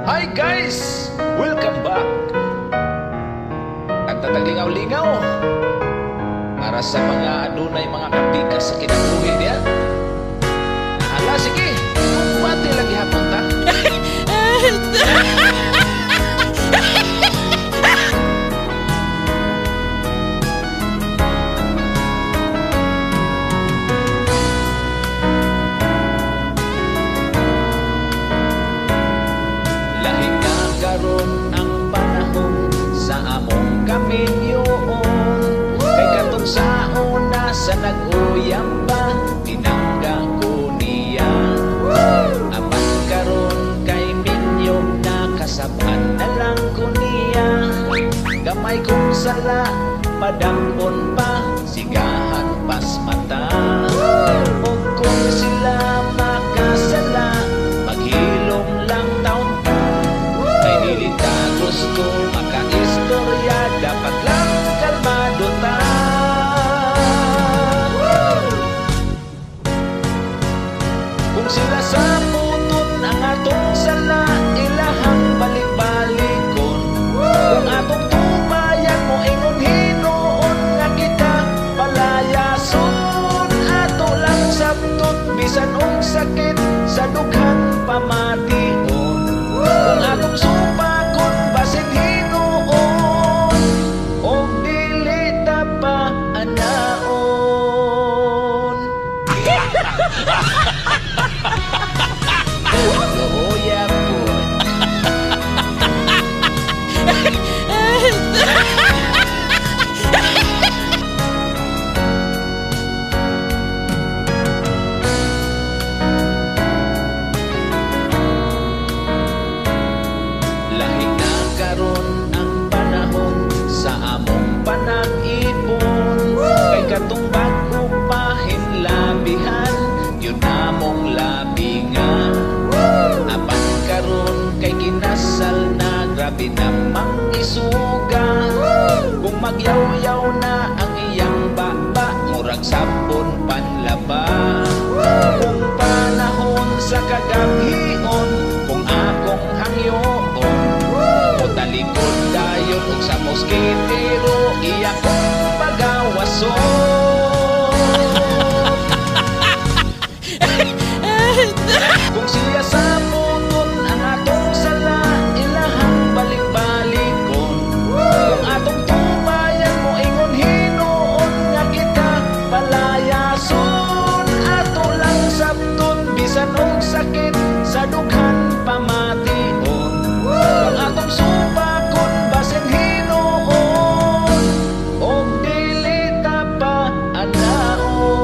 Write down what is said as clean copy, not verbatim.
Hi guys! Welcome back! Ang tataglingaw-lingaw para sa mga adunay mga kapikas sa kinabuhi niya. Hala, sige! Kumbate lang gihapon ta. Lahi na karon ang panahon sa among kaminyoon. Kay katong sa una sa nag-uyam pa, tinangga ko niya. Apan karon kay minyo na, kasab-an na lang ko niya. Gamay kong sala, padambon pa, sigahan pas mata. O kung sila makasala, maghilom lang taon ta. Kay dili ta gusto makaistorya, dapat lang kalmado ta. Kung sila sa puton ang atong sala, ilahang balik-balikon. Kung atong tubayan mo ingon hinuon nga kita palayason, ato lang sabton bisan og sakit sa dughan pamation. Kung atong supakon basin hinuon og dili ta pa anaon. Luoya po. Lahi na karon ang panahon sa among panag-ipon. Kay katong bag-o pa hinlabihan, yun among labingan. Apan karon kay kinasal na, grabe namang isuga. Kung magyaw-yaw na ang iyang baba, murag sabon panlaba. Kung panahon sa kagabhion, kung akong hangyoon, o talikod dayon og sa moskitero, iya kong pagawason. Kung siya sa puton ang atong sala, ilahang balik-balikon. Kung atong tubayan mo ingon hinuon nga kita palayason, ato lang sabton bisan og sakit sa dughan pamation. Kung atong supakon basin hinuon og dili ta pa anaon.